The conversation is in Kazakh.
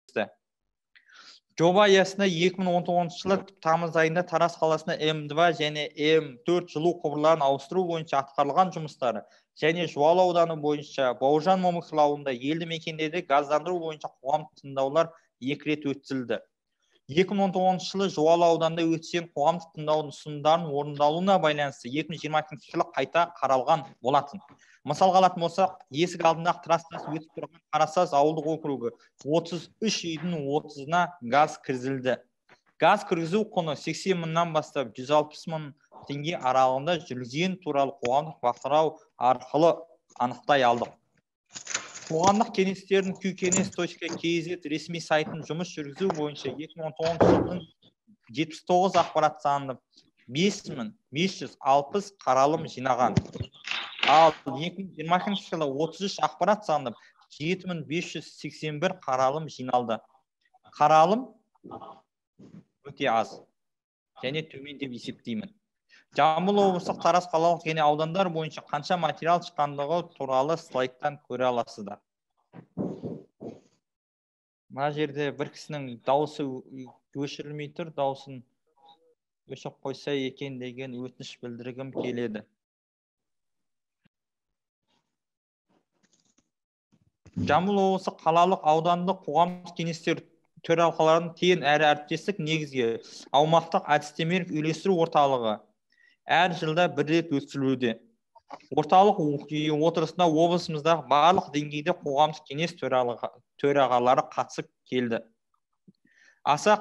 бөлісті. Жоба аясында 2019 жылы тамыз айында Тараз қаласында М2 және М4 жылу құбырларын ауыстыру бойынша атқарылған жұмыстары және Жуалы ауданы бойынша Бауыржан Момышұлы ауылында елді мекендерде газдандыру бойынша қоғамдық тыңдаулар 2 рет өткізілді. 2019 жылы Жуалы ауданында өткен қоғамдық тыңдаудың ұсынымдарын орындалуына байланысты 2022 жылы қайта қаралған болатын. Мысалға алатын болсақ, есік алдындағы трассасы өтіп тұрған Қарасаз ауылдық округі 33 үйдің 30-на газ кіргізілді. Газ кіргізу құны 80 мыңнан бастап 160 мың теңге аралығында жүрген туралы қоғамдық бақылау арқылы анықтай алдық. Қоғамдық кеңестердің qkenes.kz ресми сайтын жұмыс жүргізу бойынша 2019 жылдың 79 ақпарат саны 5560 қаралым жинаған. Ал 2020 жылы 33 ақпарат саны 7581 қаралым жиналды. Қаралым өте аз және төмен деп есептеймін. Жамбыл облысы Тараз қалалық және аудандар бойынша қанша материал шыққандығы туралы слайдтан көре аласыздар. Мына жерде бір кісінің дауысы өшірілмей тұр, дауысын өшіріп қойса екен деген өтініш білдіргім келеді. Жамбыл облысы қалалық аудандық қоғамдық кеңестер төралқаларының тең әрі әріптестік негізге аумақтық әдістемелік үйлестіру орталығы әр жылда бір рет өткізілуде. Орталық отырысына облысымыздағы барлық деңгейде қоғамдық кеңес төрағалары қатысып келді. Аса